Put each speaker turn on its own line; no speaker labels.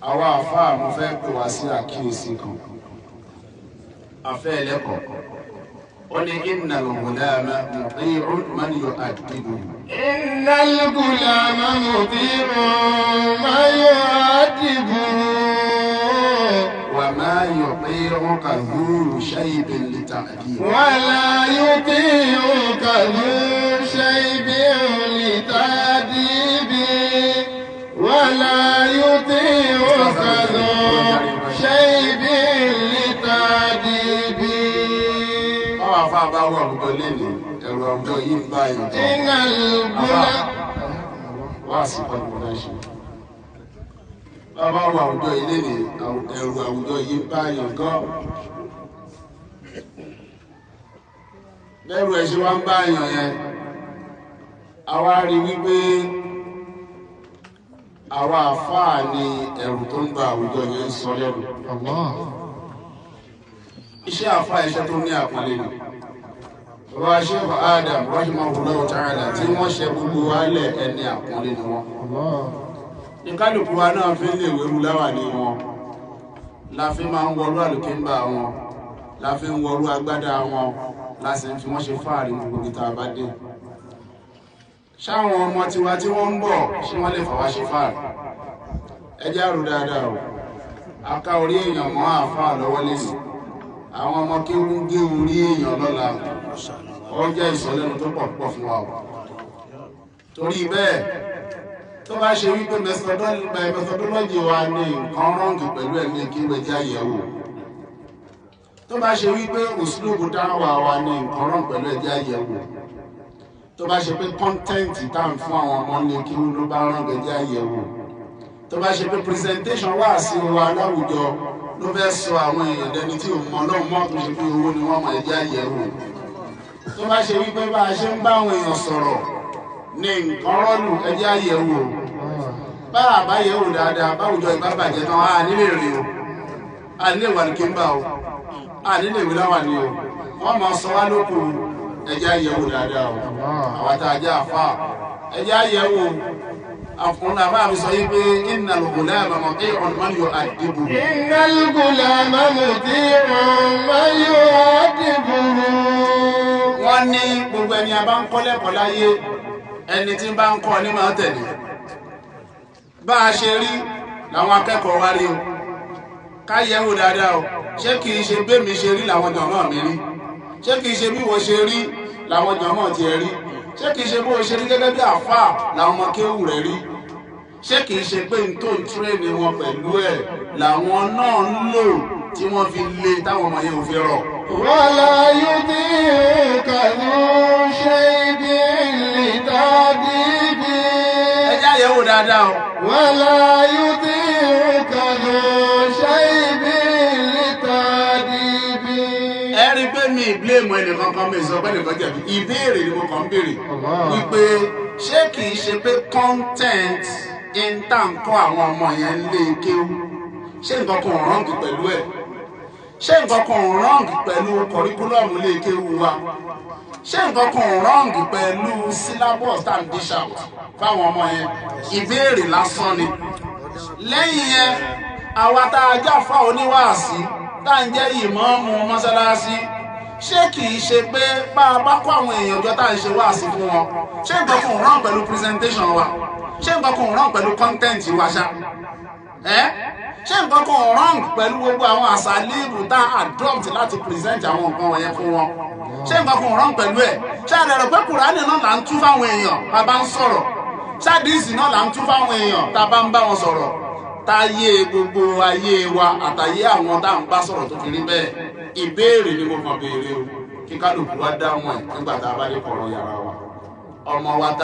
Àwa àfáà mo fẹ́ pè wá sí àkíyèsí kan. Afẹ́ ẹlẹ́kọ̀ọ́. Ó ní innal ghulama muti'un man yu'addibuhu.
Innal ghulama muti'un man yu'addibuhu.
Wa ma yuti'uka dhu shaybin li ta'dibihi.
Wa la yuti'uka dhu shaybin li ta'dibihi. Wa la yuti'uka dhu shaybin li ta'dibihi.
Báwa afá bá wọ àwùjọ lénìí, ẹ̀rù àwùjọ yìí ń bá èèyàn tán.
Innal ghulama.
Wá sí pẹ̀lú ọ̀dá ṣe. Bàbá wọ àwùjọ yìí lénìí, ẹ̀rù àwùjọ yìí ń bá èèyàn gan. Bẹ́ẹ̀rù ẹ̀ ṣe wá ń bá èèyàn yẹn, àwa rí wípé àwa àfáà ni ẹ̀rù tó ń ba àwùjọ yẹn ń sọ lẹ́nu. Iṣẹ́ àfáà iṣẹ́ tó ní àpọ́nlé ni. Bàbá Sheikh Adam rahimahullahu ta'ala tí wọ́n ṣe gbogbo wa lẹ̀ ẹni àpọ́nlé ni wọ́n. Ní kálukú wa náà fi ń lè wérú láwàní wọn, la fi máa ń wọrú àlùkíńbà wọn, la fi ń wọrú agbádá wọn, la sì ń fi wọ́n ṣe fáàrí ní gbogbo tá a bá dé. Ṣáwọn ọmọ tiwa tí wọ́n ń bọ̀ ṣé wọ́n lè fà wá ṣe fáàrí? Ẹ jẹ́ àrò dáadáa o. A ká orí èèyàn mọ́ àáfàá lọ́wọ́ lẹ́yìn. Àwọn ọmọ kí ń gé orí èèyàn lọ́la. Ó jẹ́ ìsọlẹ́nu tó pọ̀ púpọ̀ fún wa o. Torí bẹ́ẹ̀, tó bá ṣe wípé methodology wa ní nǹkan rọ́ǹgì pẹ̀lú ẹ̀mí kí wọ́n jẹ́ àyẹ̀wò. Tó bá ṣe wípé uslubu dáwà wa ní nǹkan rọ́ǹgì pẹ̀lú ẹ̀jẹ̀ àyẹ̀wò. Tó bá ṣe pé kọ́ńtẹ́ǹtì tá à ń fún àwọn ọmọ ní kí ló bá rọ́ǹgì ẹ̀jẹ̀ àyẹ̀wò. Tó bá ṣe pé presentation wà sí wa láwùjọ ló fẹ́ sọ àwọn èèyàn dẹni tí ò mọ Ọlọ́run mọ́ tó ṣe pé owó ni wọ́n mọ̀ ẹ̀jẹ̀ àyẹ̀wò. Tó bá ṣe wípé bá a ṣe ń bá àwọn èèyàn sọ̀rọ̀ ní nǹkan rọ́lù ẹ̀jẹ̀ àyẹ̀wò. Bá a bá yẹ̀wò dáadáa báwùjọ ìbá bàjẹ́ tán a nílè rè o, a nílè wà ní kíńbà o, a nílè wí láwà ní o, wọ́n máa sọ wá lóko. Ẹ̀jẹ̀ àyẹ̀wò dáadáa o. Àwa tá a jẹ́ àfáà ẹ̀jẹ̀ àyẹ̀wò. Àfọ̀nà bá mi sọ yí pé innal ghulama muti'un man yu'addibuhu.
Innal ghulama muti'un man yu'addibuhu.
Wọ́n ní gbogbo ẹni a bá ń kọ́ lẹ́kọ̀ọ́ láyé, ẹni tí ń bá ń kọ́ ni máa tẹ̀lé. Bá a ṣe rí làwọn akẹ́kọ̀ọ́ wa rí o. Ká yẹ̀wò dáadáa o. Ṣé kìí ṣe bẹ́mi ṣe rí làwọn jọ̀mọ́ mi rí? Ṣé kìí ṣe bí wọ́n ṣe rí làwọn jọ̀mọ́ tiẹ̀ rí? Ṣé kìí ṣe bó ṣe rí gẹ́gẹ́ bí àfáà làwọn ọmọ kéwù rẹ̀ rí? Ṣé kìí ṣe pé n tó ń tírèèni wọn pẹ̀lú ẹ̀ làwọn náà ń lò tí wọ́n fi lé táwọn ọmọ yẹn ò fi rọ̀?
Wala yuti'uka dhu shaybin li ta'dibi.
Ẹ jẹ́ àyẹ̀wò dáadáa o.
Wala yuti'uka dhu shaybin li ta'dibi.
Ẹ rí i pé mi ìbílẹ̀mù ẹnìkankan mi sọ pé ẹnìkan jẹ̀bi. Ìbéèrè ni mo kàn ń béèrè. Wípé ṣé kìí ṣe pé content in tá à ń kọ́ àwọn ọmọ yẹn lé kéwú? Ṣé nǹkan kan ò rọ́ǹgì pẹ̀lú ẹ̀? Ṣé nǹkan kan ò rọ́ǹgì pẹ̀lú kọ̀ríkúlọ̀mù lé kéwú wa? Ṣé nǹkan kan ò rọ́ǹgì pẹ̀lú syllabus tá à ń dish out fáwọn ọmọ yẹn? Ìbéèrè lásán ni. Lẹ́yìn yẹn, àwa tá a jáfa oníwàásí tá à ń jẹ́ ìmáàmù mọ́sálásí, ṣé kìí ṣe pé bá a bá kó àwọn èèyàn jọ tá à ń ṣe wáàsí fún wọn, ṣé nǹkan kan ò rán pẹ̀lú presentation wa? Ṣé nǹkan kan ò rán pẹ̀lú content wa ṣá? Ẹ́ ṣé nǹkan kan ò rán pẹ̀lú gbogbo àwọn àṣàlíìbù tá a adopt láti present àwọn nǹkan wọ̀nyẹn fún wọn? Ṣé nǹkan kan ò rán pẹ̀lú ẹ̀? Ṣé a lè rò pé Kùránì náà là ń tú fáwọn èèyàn bá a bá ń sọ̀rọ̀? Ṣé àdìsí náà là ń tú fáwọn èèyàn tá a bá ń bá wọn sọ̀rọ̀? Táyé gbogbo ayé wa àtàyé àwọn tá à ń bá sọ̀rọ̀ tó fi rí bẹ́ẹ̀. Ìbéèrè ni mo kàn béèrè o, kí kálukú wá dáhùn ẹ̀ nígbà tá a bá dé kọ̀rọ̀ yàrá wa. Ọmọ wa tá